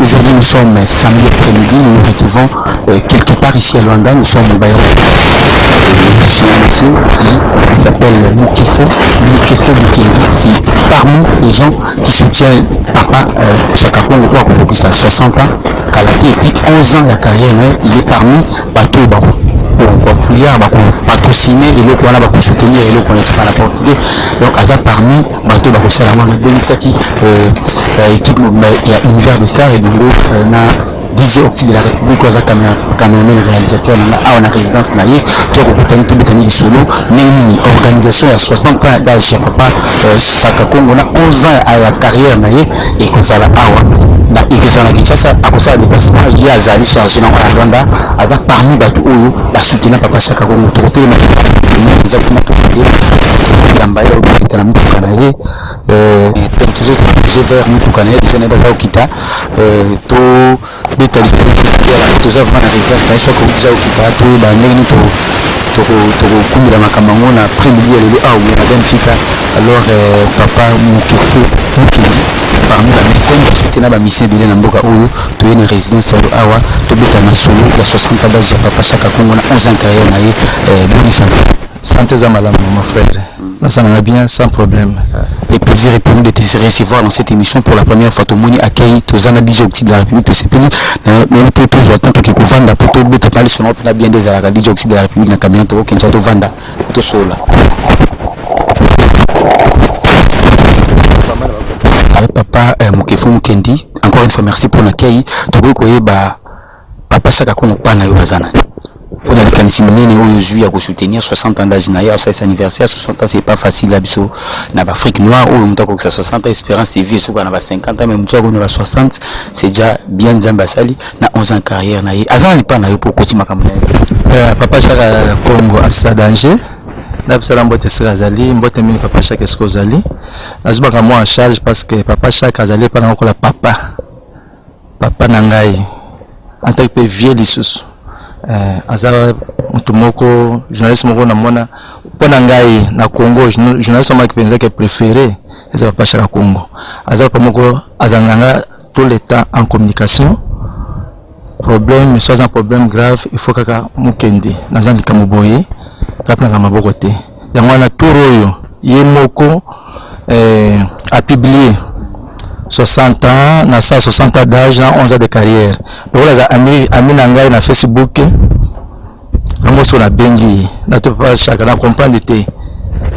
Aujourd'hui, nous sommes samedi après-midi. Nous nous retrouvons quelque part ici à Luanda. Nous sommes au Bayrou. Chez un monsieur qui s'appelle Mukefo, Mukefo Mukendi. C'est parmi les gens qui soutiennent papa Chaka Kongo pour akokokisa 60 ans kala te et puis 11 ans ya carrière na ye. Il est parmi bato oyo bakoya bakopatrocine eloko wana, bakosoutenir eloko wana ekipa na portugais. Donc aza parmi bato oyo bakosala wana. Abengisaki équipe ya Univers des Stars elongo na DJ Octi de la République oyo aza cameraman réalisateur na nga awa na résidence na ye. Tokokutani, tobetani lisolo ndenge nini organisation ya 60 ans d'âge ya papa Chaka Kongo na 11 ans ya carrière na ye ekozala awa na ekozala na Kinshasa. Akosala déplacement, ye azali chargé na na Luanda. Aza parmi bato oyo basoutenir papa Chaka Kongo. Tokotelema eza kuna, tokende yamba ye, okita na mituka na ye. Tozo vers mituka na ye déjà, na ye baza kokita. Tobeta lisolo, toza vraiment na résidence na ye. Soki déjà okita, toyeba ndenge nini tokokumbela makambo yango na après-midi ya lelo awa na Benfica. Alors papa Mokefo Mokendi, parmi bamécène basoutenir bamusicien ebele na mboka oyo, toye na résidence oyo awa, tobeta masolo ya 60 ans d'âge ya papa Chaka Kongo na 11 ans carrière na ye. Boni santé? Santé eza malamu, mon frère. Naza bien, sans problème. Le plaisir est pour nous de te recevoir dans cette émission pour la première fois. Tomoni accueil, toza na DJ Octi de la République, tosepeli nayebi te. Tozwa temps, toke kovanda po tobeta mpa lisolo mpena bien nde ezalaka. DJ Octi de la République na camion, tokokendisa, tovanda po tosolola. Papa Mokefo Mokendi, encore une fois merci pour l'accueil. Tokoki koyeba papa Chaka Kongo mpa na yo baza nani, mpona likanisi monene oyo ozwi ya kosoutenir 60 ans d'âge na ye, asalisa anniversaire 60 ans? C'est pas facile ya biso na baafrique noire oyo moto akokisa 60 ans. Espérance de vie esuka na ba 50 ans, mais moto akomi na ba 60, c'est déjà bien. Nzambe asali na 11 ans carrière na ye. Aza nani mpa na yo mpo okoti makambo na ye? Papa Chaka Congo artiste danger, nabisala mbote esika azali, mbote mingi papa Chaka esika ozali. Nazwaka mwa en charge parce que papa Chaka azali epa na kokola papa, papa na ngai en tant que mpe vieux lisusu. Aza motu moko, journaliste moko namona mpo na ngai na Congo, journaliste omaki mpenza ke préféré eza papa Chaka Congo. Aza papa moko azala na nga tout le temps en communication. Problème so aza problème grave, il faut kaka mokende, naza likambo boye, kaka nanga maboko te. Yango wana tour oyo ye moko apublie 60 ans na sa 60 ans d'âge na 11 ans de carrière. Lokola aza ami na ngai na Facebook, yango so nabengi ye na to papa Chaka, na comprendre te,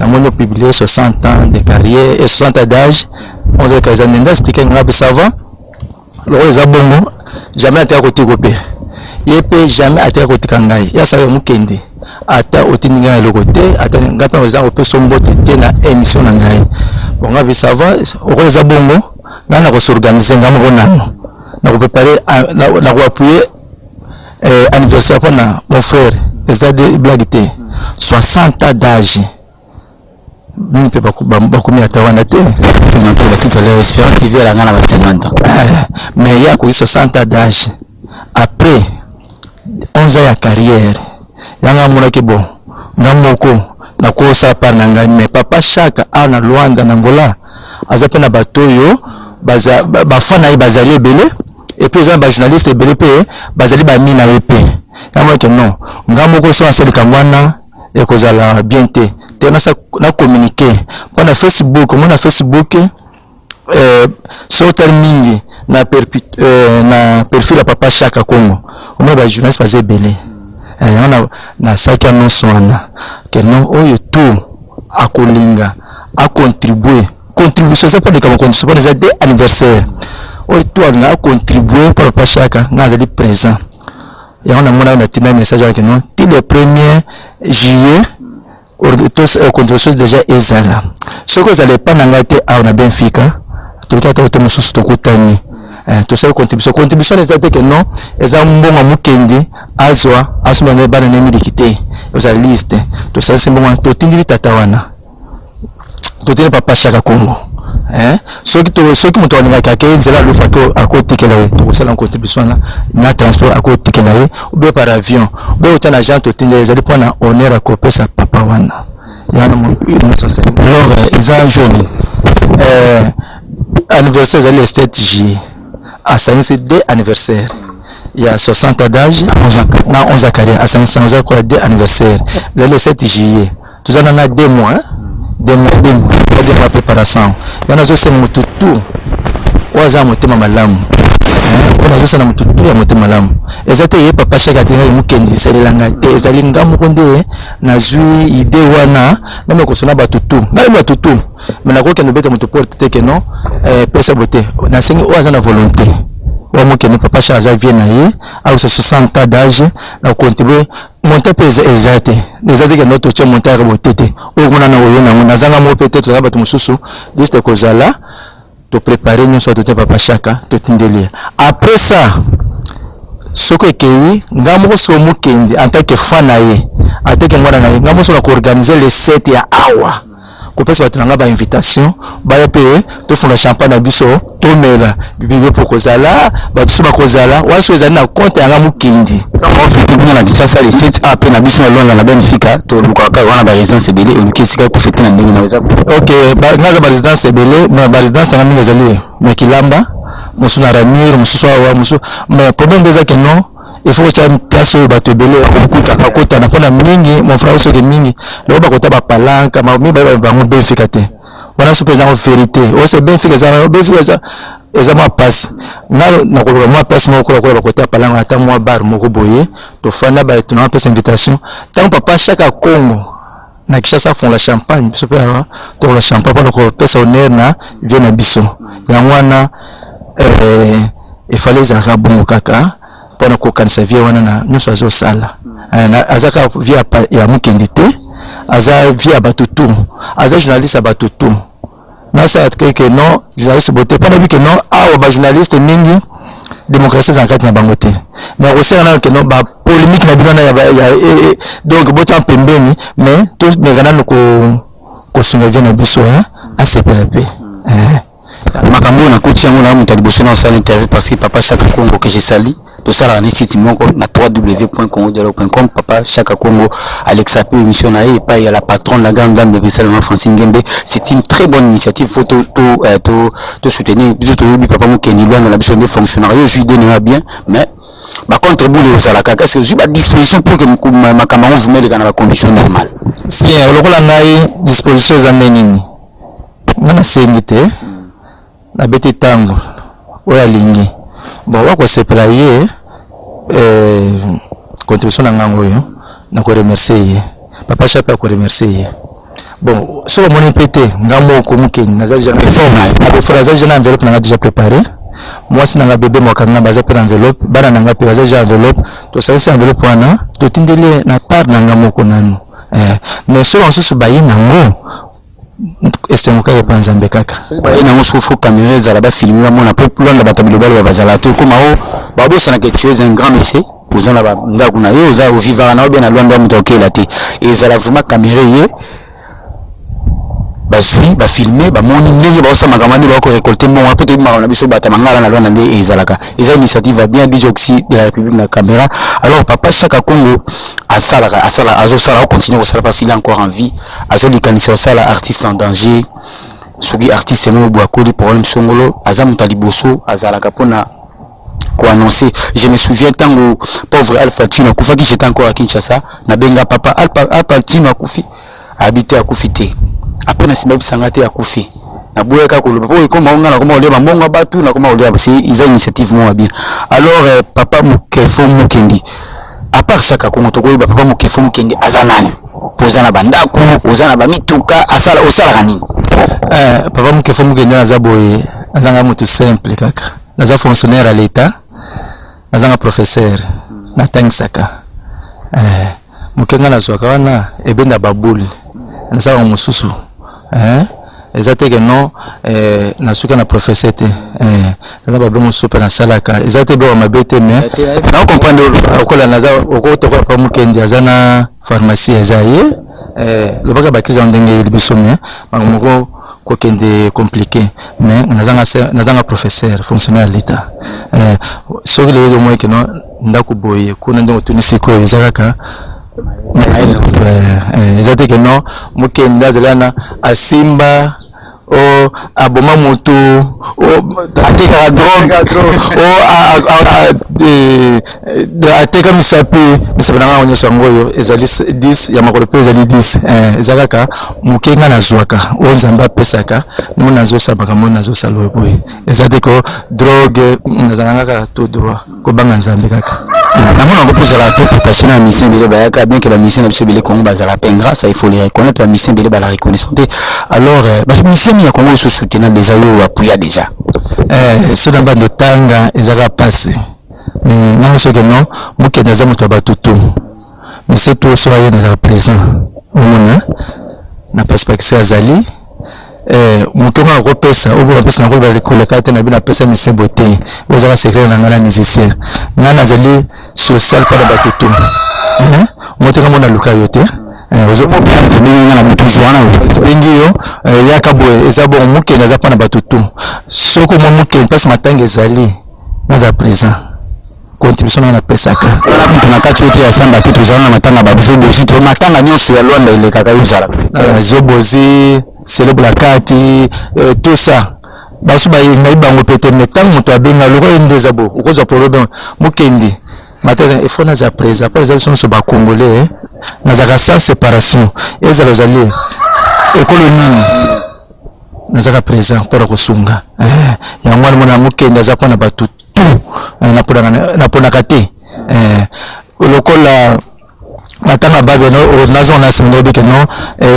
namoni opublie 60 ans de carrière et 60 ans d'âge, 11 ans de carrière, eza ndenge explique nga mpe ça va. Lokola eza bongo, jamais atika kotika mpe ye mpe jamais atika kotika ngai. Ye asalaka mokende, ata otindi ngai eloko te, ata ngai mpe eza kopesa mbote te na émission na ngai. Bon, ngai mpe ça va. Okola eza bongo, ngai nakos'organiser ngai moko nano, nakoprépare, nakoappuyer anniversaire mpona mon frère. Eza de blague te, 60 ans d'âge mingi mpe bakomi ata wana te. Tout à l'heure, espérance TV alanga na ba 50 ans. Mais ye akoki 60 ans d'âge après 11 ans ya carrière. Yango amonaki bon, nga moko nakosala part na ngai. Mais papa Chaka awa na Luanda, na Angola, aza mpe na bato oyo bafa na ye bazali ebele, et puis eza na bajournaliste ebele mpe bazali bami na ye mpe. Yango eke non, nga moko so nasala likambo wana ekozala bien te te. Na communiqué mpo na Facebook, omona Facebook, so otali mingi na perfil ya papa Chaka Congo, omona bajournaliste baza ebele. Yango nasalaki annonce wana ke non, oyo tout akolinga acontribue, contribution eza mpo likambo, contribution mpona eza de anniversaire, oyo tout alinga acontribue mpo papa Chaka, nga azali présent. Yango namonaki natinda message wana ke non, ti le 1er juillet contribution déjà ezala. Soki ozala epa na ngai te awa na Benfica, toluki ata kote mosusu, tokutani, tosali contribution. Contribution eza te ke non, eza mbongo mokendi azwa asomba na bana na miliki te. Ozala liste, tosalisi mbongo wana, totindili tata wana, totindi papa Chaka Congo. Soki moto alingaki ake nzela alufu, akotikela ye, tokosala contribution wana na transport, akotikela ye ou bien par avion ou bien otya na agent, totindela. Ezali mpona honneur akopesa papa wana. Yana nyonso asali. Alors eza jour nini? Anniversaire ezali le 7 juillet. Asangisi deux anniversaire ya 60 ans d'âge na 11 ans carrière. Asangisi yango, eza kola deux anniversaire, ezali le 7 juillet. Toza nana 2 mois, hein? 2 mois, 2 mois, 2 mois préparation. Yana azosenga motu tout oyo aza motema malamu, oyo nazosala motu tu ya motema malamu. Eza te ye Papa Shaka atingaki Mokendi esalela ngai te, ezali nga moko nde nazwi idée wana. Nami kosona bato tu, ngai bato tu, mais nakokende obeta moto porte te ke non, pesa bo te. Nasengi oyo aza na volonté oyo Mokende, Papa Shaka aza vie na ye akosa 60 ans d'âge, na contribue montant mpe eza te, eza te kende totia montant yaka bote te. Oyo kuna na oyo nango nazanga moko mpe te, tozala bato mosusu, liste kozala toprépare nyonso, totia Papa Shaka, totindeli ye. Après ça, soki ekei, nga moko so Mokendi en tant que fan na ye, en tant que mwana na ye, nga moko so na koorganiser le 7 ya awa, kopesa bato na nga bainvitation, baya mpe tofunga champagne na biso, tomela bibibe mpo kozala bato so bakozala wana. So ezali na compte yanga Mokendi. Ofete bino na Kinshasa le 7 a, mpe na biso na Londres na Benfica, tolukaka wana barésidence ebele. Oluki esika kofete na ndenge na eza? Ok, nga aza barésidence ebele, mais barésidence yanga mingi ezali na Kilamba, mosusu na Ramire, mosusu awa, mosusu. Mais problème nde eza ke non, il faut kotya place oyo bato ebele bakutana mpona mingi. Mon frère, soki mingi loko bakota bapalanka mingi, bayeba bango Benfica te. Wana so mpe ezango vérité oyo se Benfica, eza Benfica, eza mwa place. Nga nakoloba mwa place moko kola bakota ya palanka, ata mwa bar moko boye, tofanda bato na bapesa invitation. Ntango Papa Shaka Congo na Kinshasa afongola champagne, biso mpe tokola champagne mpona kopesa honneur na vie na biso. Yango wana efale ezalaka bongo kaka mpona kokanisa vie wana na nyonso azosala. Aza kaka vie ya Mokendi te, aza vie ya bato tu, aza journaliste ya bato tu. Nasala ke non, journaliste bote, mpo nayebi ke non, awa bajournaliste mingi démocratie eza na kati na bango te. Mais kosenga nano ke non, bapolémique na bino wana ya donc botia pembeni, mais tomeka nano kosunga vie na biso asepela mpe. Makambo oyo nakoti yango na moto ya liboso na osala interview, parce que Papa Chaka Congo que je sali, tosalaka na site moko na www.congodialogue.com. Papa Chaka Congo alekisa mpe émission na ye epai ya la patronne, la grande dame de Bruxelles, Francine Ngembe. C'est une très bonne initiative, faut to to euh, to to soutenir. Biso toyebi Papa Mokendi Lwanda na biso nde fonctionnaire yo ozwi dene bien, mais bacontre-boule ozalaka kaka ozwi badisposition pour que makambo yango vraiment eleka na bacondition normale. Si lokola ngai disposition eza nde nini, nga nasengi te, nabeti ntango oyo alingi bon wakosepela ye contribution na ngango oyo nakoremercie ye, Papa Chape akoremercie ye. Bon, soki omoni mpe te, nga moko Mokendi naza déjà na naza déjà na enveloppe nanga déjà préparé. Mwasi nanga bebe mwakanga baza mpe na enveloppe, bana nanga mpe baza déjà enveloppe. Tosalisi enveloppe wana, totindeli ye na part nanga moko nanu. Mais soki mosusu baye nango, esengo kaka epa Nzambe kaka. Baye nango, soki faut caméra ezala, bafilme, bamona, mpo Lwanda bato bilobaloba bazala te. Okoma o babosanaka, tu es un grand monsieur, oza na bandako na yo, oza ovivaka na yo bien na Lwanda, moto okela te. Ezala vraiment caméra ye, bazwi, bafilme, bamoni ndenge baosala makambo nde bakorécolte mbongo, mpo toyebi makambo na biso bato mangala na Lwanda nde ezalaka. Eza initiative ya bien. DJ Oxy de la République na caméra. Alors Papa Chaka Congo asalaka, asala, azosala, akocontinue kosala parce qu'il est encore en vie. Azolikanisa kosala artiste en danger. Soki artiste moko boye akoli problème songolo, aza moto ya liboso azalaka mpona koannoncer. Je me souviens, ntango pauvre Alpha Tino akufaki, j'étais encore à Kinshasa. Nabenga papa: Alpha Tino akufi. Abi te, akufi te. Après na nsima yebisanga te akufi. Naboyaka koloba po ekoma nga nakoma kolia bambongo ya bato, nakoma kolia. C'est eza initiative moko ya bien. Alors Papa Mokefo Mokendi, à part Chaka Kongo, tokoyeba Papa Mokefo Mokendi aza nani? Po oza na bandako, oza na bamituka, asala, osalaka nini? Papa Mokefo Mokendi aza boye, azanga moto simple kaka. Naza fonctionnaire à l'État, nazanga professeur, natangisaka. Moke nga nazwaka wana ebenda baboule, nasalaka mosusu. Eza te ke non, nasuki na professeur te. Naza babilo mosusu mpe nasalaka, eza te biloko mabe te, mais nacomprendre. Okola naza okotokola Pa Mokendi aza na pharmacie, eza ye. Lobaka bakrize yango ndenge eyeli biso, mais makambo moko kokende compliqué. Mais nazanga professeur, fonctionnaire ya l'État. Soki lelo omoi keno ndako boye kuna ndenge otuni sikoyo, eza kaka eza te ke non, Mokende azali wana asimba o aboma motu Atekaka drogue, ateka misapi. Misapi na ngai nyonso yango oyo ezali 10 ya makolo mpe ezali 10. Eza kaka moke ngai nazwaka oyo Nzambe apesaka ngo, nazosala makambo oyo nazosala oyo boye. Eza te ko drogue, nazalanga kaka tout droit, kobanga Nzambe kaka. Namona yango mpo ozala to protection na musicien ebele bayaka, bien que bamusicien na biso ebele Congo bazala pe grâce, il faut les reconnaître. Bamusicien ebele bala reconnaissant te. Alors bamusicien mingi ya Congo oso soutenir déjà yo, apuya déjà. So na bando tanga ezaka mpasi, mais nango soki no mokende aza moto ya bato to mise to so aye, nazala présent. Omona na passepakisi azali moto ngo akopesa oyo napesa, nakoloba koleka te na bino. Napesa misebo te, oyo ezaka secret na ngai na musicien. Ngai nazali social mpona bato to moto nga mona luka yo te. Tobengi nga na butu wana. Tobengi yo, yaka boye, eza bongo. Mokende aza mpona bato tu. Soki omoi mokende mpasi, matanga ezali, naza présent, contribution nanga napesaka. Wana mutu na kati oyo te ya samba te, tozala na matanga bazobozi to matanga nyonso ya Lwanda elekaka, yo ozalaka. Zobozi, célèbre kati, tout ça, baso ngai bango mpe te. Mais ntango moto abenga loko ye nde eza bo okozwa problème. Mokendi matanga, il faut naza présent mpo eza biso nyonso bacongolais. Nazalaka sans séparation, ezala ozali ekolo nini, nazalaka présent mpona kosunga. Yango wana mona mokende aza mpona bato tout, naponaka te. Lokola matanga babe, nazonga na nsima, nayebi ke non,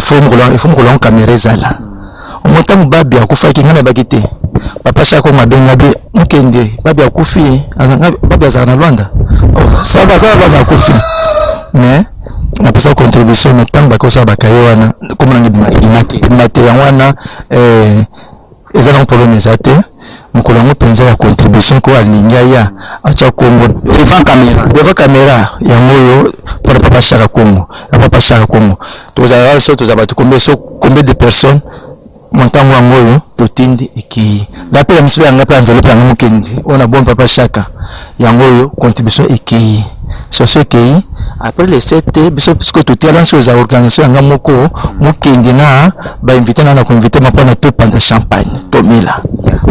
faut mokolo yango caméra ezala. Omo ntango babi akufaki, ngai nayebaki te. Papa Shako abenga bi mokende, babi akufi, babi azala na Lwanda, saba aza na Lwanda, akufi. Mais napesa contribution. Mais ntango bakosala bakaye wana, komona ebima te. Yango wana eza nango problème eza te. Mokolo yango mpenza ya contribution, ko alingi aya atya kombo devant caméra. Devant caméra yango oyo mpona Papa Shaka Kongo, ya Papa Shaka Kongo. Tozalaka so tozala bato combien, so combien de personnes, montango yango oyo totindi ekei. Nga mpe ya miso yanga mpe enveloppe yango mokendi oyo na bon Papa Shaka yango oyo, contribution ekei soso ekei. Après le 7, biso sikoyo totiala nso eza organisation yanga moko mokendi na bainvité na koinvite ma mpona topanza champagne, tomela.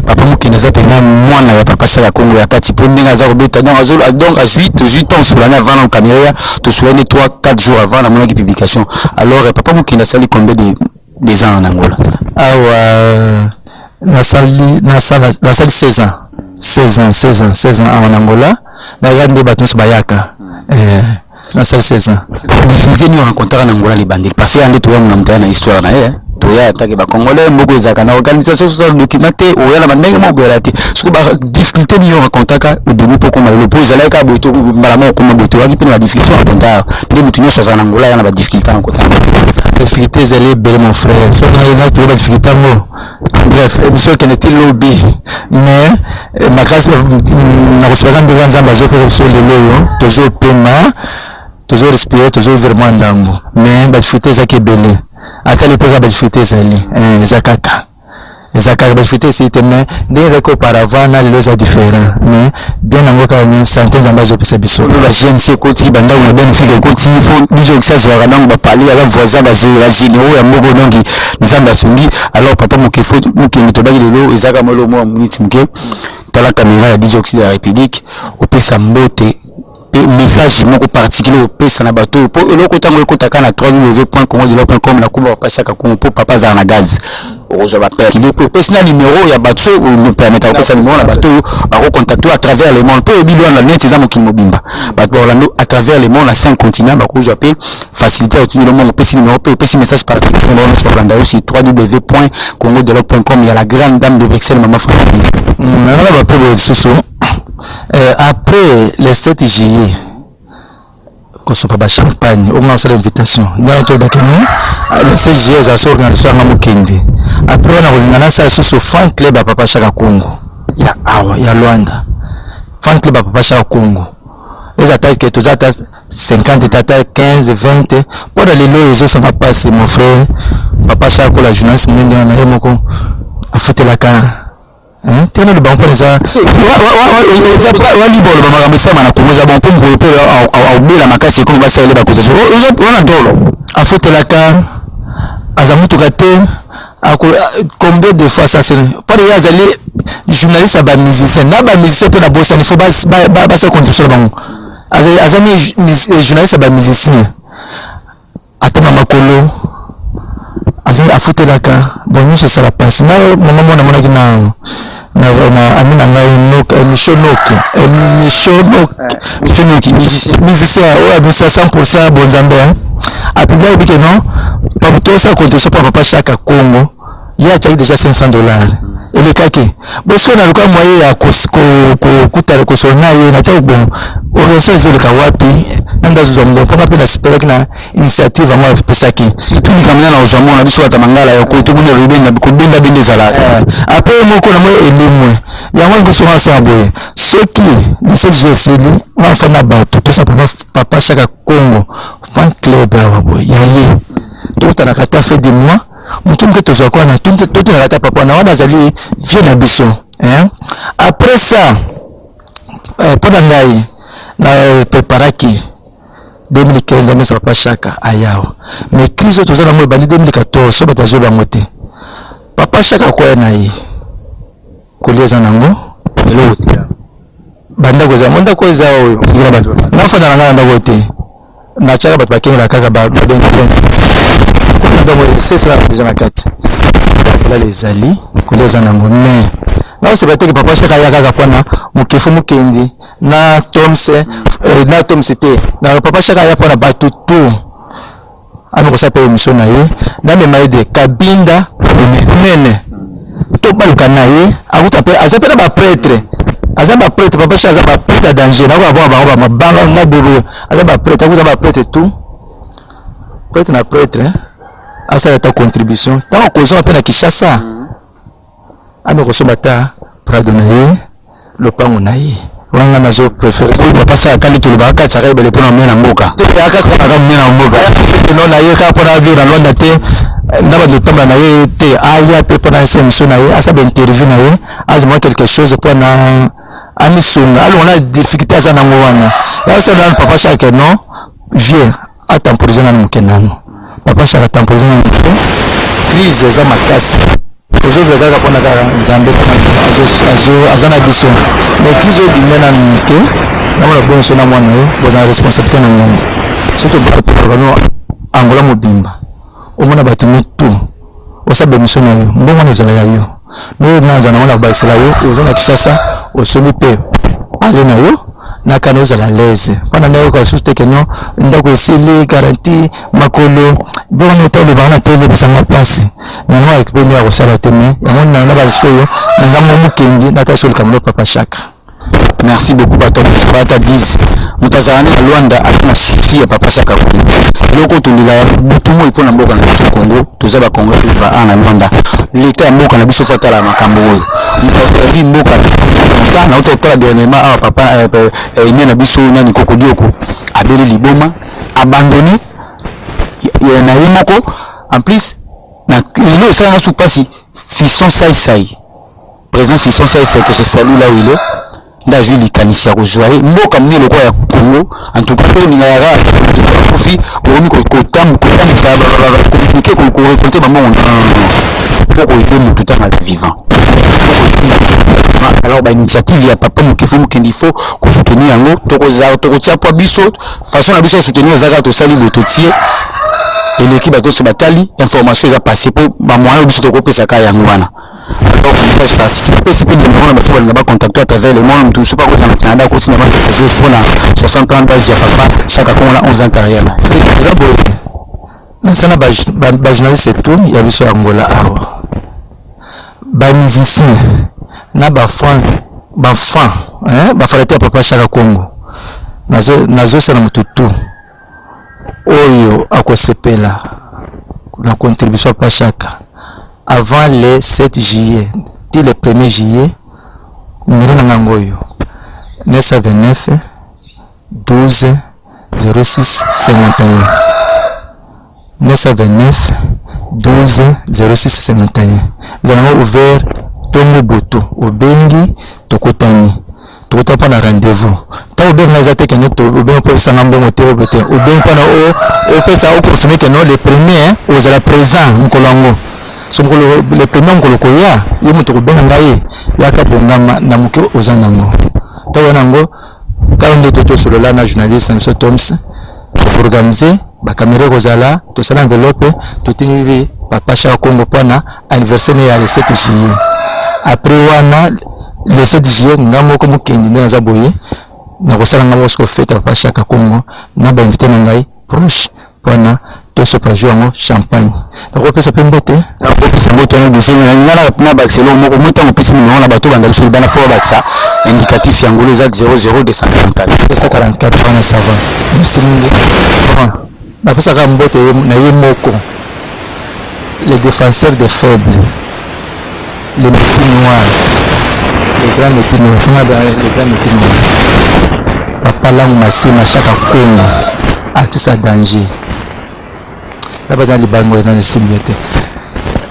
Papa Mokende aza mpenza mwana ya Papa Shaka Kongo ya kati, mpo ndenge aza kobeta. Donc azwi, tozwi ntango solani avant na caméra ya tosolani 3 4 jours avant, namonaki publication. Alors Papa Mokende asali combien de des ans en Angola? Awa nasali 16 ans, 16 ans, 16 ans, 16 ans awa na Angola. Nayaka nde bato nyonso bayaka, nasali 16 ans. Difficulté nini rencontraka na Angola libandeli? Parce que ya nde toya mona moto aya na histoire na ye, toya atake bacongolais moko ezalaka na organisation, sosala document te, oya na bandenge moko boyala te. Soki badifficulté nini rencontraka au début mpo okoma lelo, mpo ezalaki kaka boye to mbala moko okoma boye? Toyaki mpe na badifficulté rencontraka nde moto nyonso azala na Angola aya na badifficulté rencontraka. Difficulté ezali ebele, mon frère. Soki ngai toyeba difficulté yango, bref, émission ekende ti lobi. Mais makasi nakosepaka ndenge Nzambe azopesa biso lelo oyo, tozopema, tozorespire, tozovivre mwa ndambo. Mais badifficulté ezaki ebele, ata lepeka badifficulté ezali, eza kaka, eza kaka badifficulté esili te. Mais ndenge ezalaki auparavant na lelo eza différent. Mais bien yango kaka ni santé Nzambe azopesa biso. Oyo ba GMC ekoti, bandako na Benfica ekoti, fo biso okisi azwaka donc bapali aza voisin, bagénéraux ya moko. Donc Nzambe asungi. Alors Papa Mokefo Mokende, tobaki lelo ezaka molo mwa minute moke, tala caméra ya DJ Oxy de la République, opesa mbote mpe message moko particulier opesa na bato oyo, mpo eloko ntango ekotaka na www.congodialogue.com na komba Papa Shaka Kongo, mpo papa azala na gaz, okozwa baperkile mpe opesi na numero ya bato so permettre kopesa numero na bato oyo bakocontacte à travers le monde, mpo oyebi Lwanda neti eza mokili mobimba, bato bakolanda à travers le monde na cinq continents, bakozwa mpe facilité ya kotindela mbongo. Opesi numero mpe opesi message particulier bango nyonso bakolanda yo sur www.congodialogue.com ya la grande dame de Bruxelles, mama Francine. Nanga bape boye lisusu, après le 7 juillet kosopa bachampagne onga osala invitation ndenge tolobaki no le 7 juillet ezala so organisation yanga mokendi. Après wana kolinga nasala lisusu fan club ya Papa Shaka Kongo ya awa ya Lwanda. Fan club ya Papa Shaka Kongo eza ata ke toza ata 50 te, ata 15, 20, mpona lelo oyo ezosanga mpasi, mon frère. Papa Shaka kola journaliste monene wana, ye moko afutelaka te na lobango mpona eza waliba oloba makambo esalama na Kongo, eza bon mpo mokolo mpe aobela makasi ekomi basalele bacotisation wana tolo. Afutelaka, aza mutuka te. Combien de fois ça c'est mpona ye azali Journaliste ya bamusicien na bamusicien mpe nabosani, fo basala contribution na bango. Aza ni journaliste ya bamusicien, ata na makolo aza afutelaka. Bon, nyonso esala mpasi. Na mama mwana amonaki na ami na ngai Micho Noki, Micho Noki. Micho Noki, musicien. Musicien oyo abimisa 100% bonzambe, apublier alobi ke non, tosala contribution mpo Papa Shaka Congo. Ye atiaki déjà 500 $ elekaki. Bosoki naluka moyen ya kokutana, kosolola na ye na te. Bon, organisation ezoleka wapi na nde azozwa mbongo mpona mpe nasepelaki na initiative yango apesaki. Surtout likambo na ozwa mona biso bata mangala ya kotomona kobenga kobenda benda ezalaka. Après moko na moi elimwe yango nkosonga asala boye. Soki le 7 juillet esili, nga fana bato tosala Papa Shaka Congo fan club awa boye ya ye, tokutanaka ata fin du mois moke moke, tozwaka wana, totunaka ata papa na wana azali vie na biso. Après ça, mpo na ngai na préparaki 2015 ndamesa Papa Shaka ayawa, mais crise oyo toza nango ebandi 2014. So bato bazoyeba yango te. Papa Shaka akwaya na ye, kolia eza nango. Eloko te. Bandako eza mo, ndako eza oyo nafanda na ngai na ndako te, natiaka bato bakengela kaka babengi kuna ndako esesalaka deja na kati. Kolala ezali, kolia eza nango, mais naoseba teke Papa Shaka aya kaka mpona Mokefu Mokendi na Toms, na Toms te. Na Papa Shaka aya mpona bato tu, ami kosala mpe émission na ye, namema ye de Kabinda nene to baluka na ye, akuta mpe aza mpe na baprêtre, aza baprêtre. Papa Shaka aza baprêtre ya danger, nakoka bonga bango bamabanga nga bobo. Aza baprêtre, akuta baprêtre tout, prêtre na prêtre asala ata contribution. Ntango akozonga mpe na Kinshasa, ami kosomba ata Prado na ye, lopango na ye wana nazo préféré. Papa Saka kandi tolobaka katisaka ebele mpona monene na mboka, kaka monene na mboka. No na ye kaka mpona vivre na Lwanda te, na bato otambola na ye te. Aya mpe mpona asa émission na ye, asa bainterview na ye, azwa mwa quelque chose mpona amisunga, alonga na difficulté aza nango wana. Yasala nanu Papa Shaka, non, vieux atemporise nanu moke nanu. Papa Shaka atemporise nanu moke, crise eza makasi. Tozovela kaka mpona kaka Nzambe mpona aza na biso, mais crise oyo ebime nanu moke. Namona bonso na mwana oyo boza na responsabilité na ngai. Soki obano Angola mobimba, omona bato mitu osala bémission na yo, mbongo wana ezala ya yo. Noyo naza nango na kobakisela yo, oza na Kinshasa, osombi mpe ale na yo nakana, ozala l'aise mpona nayoka lisusu te keno ndako esili, garantie makolo bongo ota olobaka na te, elobisanga mpasi nango mpe nde ya kosala te. Me yango na balisiko oyo na ngambo mokendi natasi likambo no Papa Shaka. Merci beaucoup. Bato bata 10 moto azala nde na Lwanda ata na souci ya Papa Shaka Kongo. Eloko tolelaka butu moi mpona mboka na biso Congo, toza bacongolais ba a na Lwanda. Leta ya mboka na biso fo atala makambo oyo. Moto aservi mboka ta nauta kotala dernièrement awa, papa ine na biso nani, Kokodioko, abeli liboma, abandonné na ye moko. En plus na lelo esalanga su mpasi, Fiston Saisai, président Fiston Saisai que je salue là où il est, nde azwi likanisi ya kozwa ye. Mboka monene lokola ya Congo, en tout cas mpe olingaka kaka kofi okomi kotambwisa, kokomplike korécolte bambongo mpo koyede motu ntango aza vivant. Alors bainitiative ya papa Mokefu Mokendi, il faut kosoutenir yango. Tokotia mpo biso façon na biso ya soutenir eza kaka tosali boye, totie eleki, bato nyonso batali, information eza passe, mpo bamoyen oyo biso tokopesaka yango wana. Alors message particulier apesi mpe numéro na bato balinga bacontacte à travers le monde, moto mosusu akota na Canada, akotina ba quelque chose mpona 60 ans d'âge ya Papa Shaka Kongo na 11 ans carrière. Eza boye, nasala bajournaliste tout ya biso ya Angola awa, bamusicien na bafan, bafan, bafalate ya Papa Shaka Kongo. Nazosala motu tu oyo akosepela na contribution ya Papa Shaka avant le 7 juillet ti le 1er juillet, numéro na ngango oyo: 929 12 06 51, 929 12 06 51. Eza nango ouvert ntongo butu. Obengi, tokutani, tokutani mpo na rendez-vous. Ntango obengi nga, eza te kende obengi mpo osanga mbongo te, obe te. Obengi mpona opesa oconfirme keno le premier ozala présent mokolo yango. So mokolo le premier mokolo koya yo moto kobenga ngai, yaka bongama na moke oza nango ntango wana yango kaka nde tosolola na journaliste na biso Toms, organiser bakamera ekozala, tosala enveloppe, totindeli papa Shaka Congo mpona anniversaire ya le 7 juillet. Après wana, le 7 juillet, nga moko mokendi nde naza boye, nakosala nga moko siko fête ya papa Shaka Congo na bainvité na ngai proche mpona tosopa jour yango champagne. Nakopesa mpe mbote. Nakopesa mbote wana dossier nga na bakisa eloko moko mo. Ntango opesi numéro na bato banda biso libanda, fo babakisa indicatif ya ngolo, eza 00244. 244 wana, ça va, merci mingi. Bon, napesaka mbote na ye moko, le défenseur des faibles, le métis noir, le grand métis noir, le grand métis noir, papa Langu Masema Shaka Kongo, artiste à danger. Nabata libango nano esimbi te.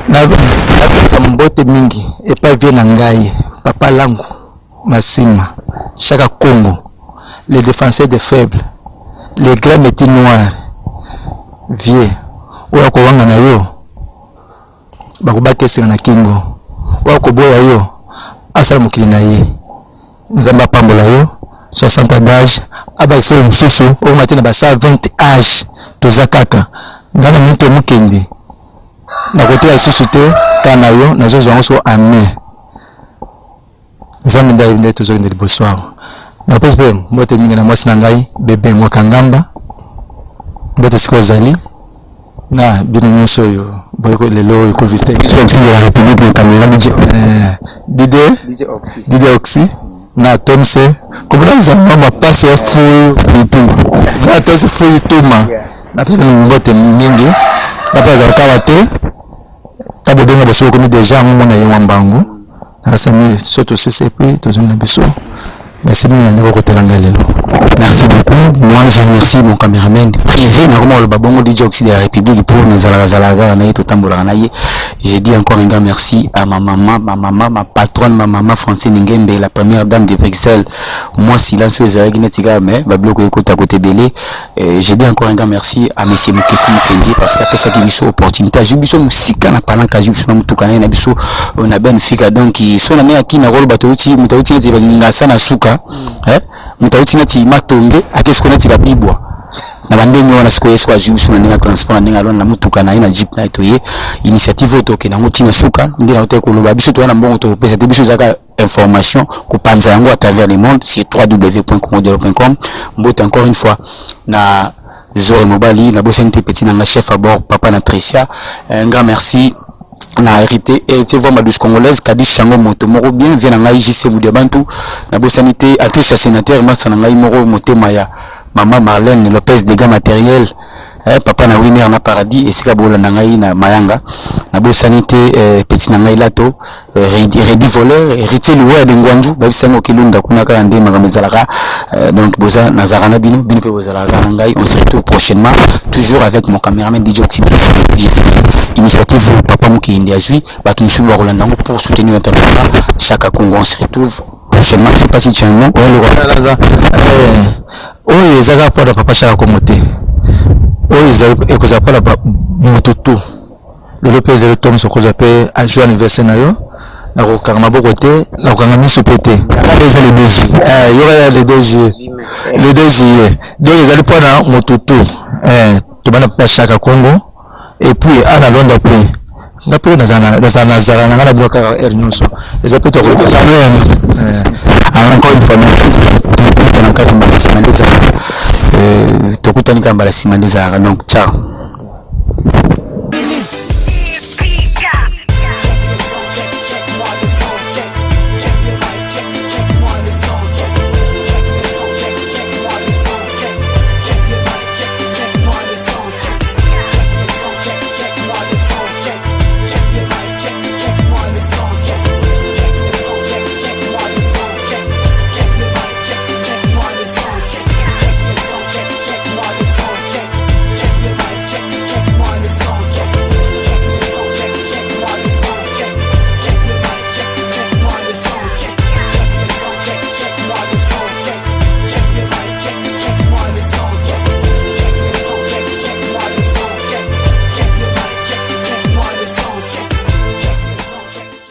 Napesa mbote mingi epai vie na ngai, papa Langu Masima Shaka Congo, le défenseur des faibles, le grand métis noir. Vie oyo akowanga na yo, bakobaka esenga na kingo. Oyo akoboya yo, asala mokili na ye. Nzambe apambola yo 60 d'âge, abakisa oyo mosusu okoma te na ba 120 âge. Toza kaka ngai na minute mokendi, nakoteya lisusu te kaka na yo, nazozwa yango so amen. Nzambe nde ayebi nde tozokende liboso awa. Napesi mpe mbote mingi na mwasi na ngai bebe Mwaka Ngamba, mbote sikoyo ozali na bino nyonso oyo boyeko lelo oyo kovisite. Biso de la République na caméra DJ. Dide Dide Oxy na Tomse komona ozala mwa mapasi ya fu Lituma. Na Tomse fu Lituma, napesi bino mbote mingi. Bape azalaka awa te, ta bobenga boso bokomi déjà yango mona ye mwa mbangu nakasami so tosisi et puis tozongi na biso. Merci mingi na ndeko kotela ngai lelo. Merci beaucoup. Moi, je remercie mon caméraman privé, Naroma Olobabongo, DJ Oxy de la République, pour Nazalaka Zalaka, na ye, Totambolaka na ye. Je dis encore un grand merci à ma maman, ma maman, ma patronne, ma maman Francine Ngembe, la première dame de Bruxelles. Moi, silence, ezalaki neti kaka, mais babiloko ekota kote ebele. Je dis encore un grand merci à monsieur Mukefu Mukendi parce qu'apesaki biso opportunité, azwi biso mosika na palanka, azwi biso na motuka na ye na biso na Benfica. Donc so na ndenge akina koloba, touti moto auti neti ngasa na suka, moto auti neti Matonge, ake sikoyo neti babibwa na bandenge wana. Sikoyo ye sikoyo azwi biso na ndenge ya transport, na ndenge alona na motuka na ye, na jeep na ye. Toye initiative oyo, tokende yango ntina suka. Nde na ote koloba, biso toya na mbongo tokopesa te, biso ezalaka information kopanza yango à travers le monde sur www.congodialogue.com. Mbote encore une fois na Zore Mobali, nabosani te petit nanga chef à bord, papa na Tricia. Un grand merci na hérité héritier voix madouce congolaise Kadish Chango, moto moko bien vie na ngai JC Mudiabantu. Nabosani te actrice sénateur masa na ngai moko motema ya mama Marlène Lopez, dégâts matériel, papa na Winner na Paradis, esika bolanda ngai na Mayanga. Nabosani te petit na ngai Lato, Redi Voleur, héritier Louwa de Ngwanju, babisa yango Kilunda kuna kaka nde makambo ezalaka. Donc boza nazalaka na bino, bino mpe bozalaka na ngai. On se retrouve prochainement, toujours avec mon caméraman DJ Occident. Initiative papa Mokende azwi, bato mosusu bakolanda yango pour soutenir notre papa Chaka Congo. On se retrouve prochainement. Je sais pas si tu as un mot. Oyo ezalaka mpona papa Chaka Congo te, oyo ekozala mpona moto tu. Lelo mpe lelo to moso okozwa mpe jour anniversaire na yo, nakokanga maboko te, nakokanga miso mpe te. Eza le 2 juillet, yoka, le 2 juillet, le 2 juillet. Donc ezali mpona moto tu. Tobanda papa Chaka Congo et puis ana Londa mpe nga mpe nazala na nga na bino kaka heure nyonso, eza mpe. Encore une fois merci. Tokutana kaka mbala nsima nde ezalaka, tokutani kaka mbala nsima nde ezalaka. Donc ciao.